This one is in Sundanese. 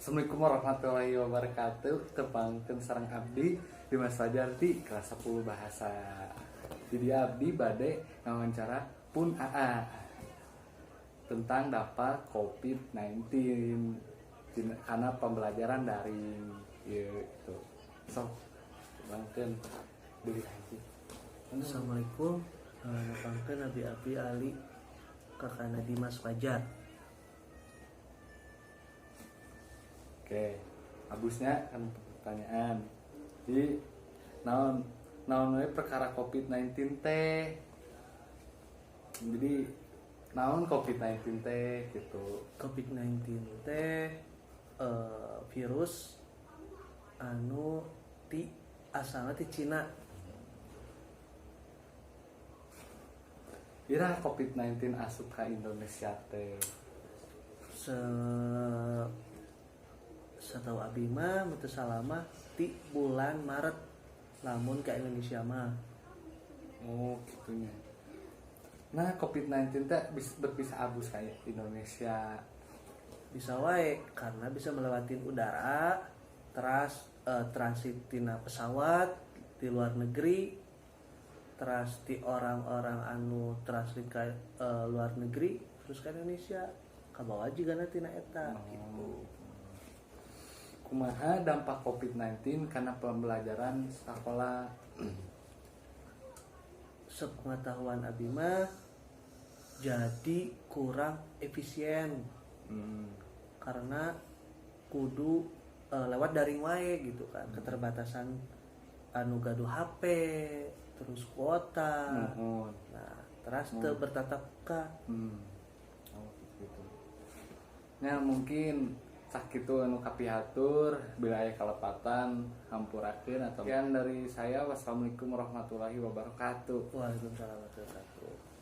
Assalamualaikum warahmatullahi wabarakatuh. Tepangkeun sareng abdi Dimas Fajar ti kelas 10 bahasa. Jadi abdi bade ngawancara pun AA tentang dampak COVID-19 karena pembelajaran daring gitu. So, tepangkeun deui haji. Assalamualaikum, nepangkeun Abi Abi Ali, kakana Dimas Fajar. Oke, abusnya kan pertanyaan. Jadi, naon naon we perkara COVID-19 teh? Jadi, naon COVID-19 teh gitu. COVID-19 teh virus anu ti asalna ti Cina. Ira COVID-19 asup ka Indonesia teh? Setahu abi mah mun teu salah mah ti bulan Maret lamun ka Indonesia mah. Oh, gitunya. Nah, COVID-19 teh bisa abus ka Indonesia. Bisa wae karena bisa melewatin udara, teras transit tina pesawat di luar negeri, teras di orang-orang anu transit ke luar negeri terus ke Indonesia kabawa juga tina eta gitu. Kumaha dampak COVID-19 karena pembelajaran sekolah? Sepengetahuan abi mah jadi kurang efisien. Karena kudu lewat daring wae gitu kan. Keterbatasan anu gaduh HP, terus kuota. Nah, terus teu bertatap muka. Oh, gitu. Nah, mungkin sakitu anu kapihatur, bila aya kalepatan hampurakeun atau sekian dari saya. Wassalamualaikum warahmatullahi wabarakatuh. Waalaikumsalam warahmatullahi wabarakatuh.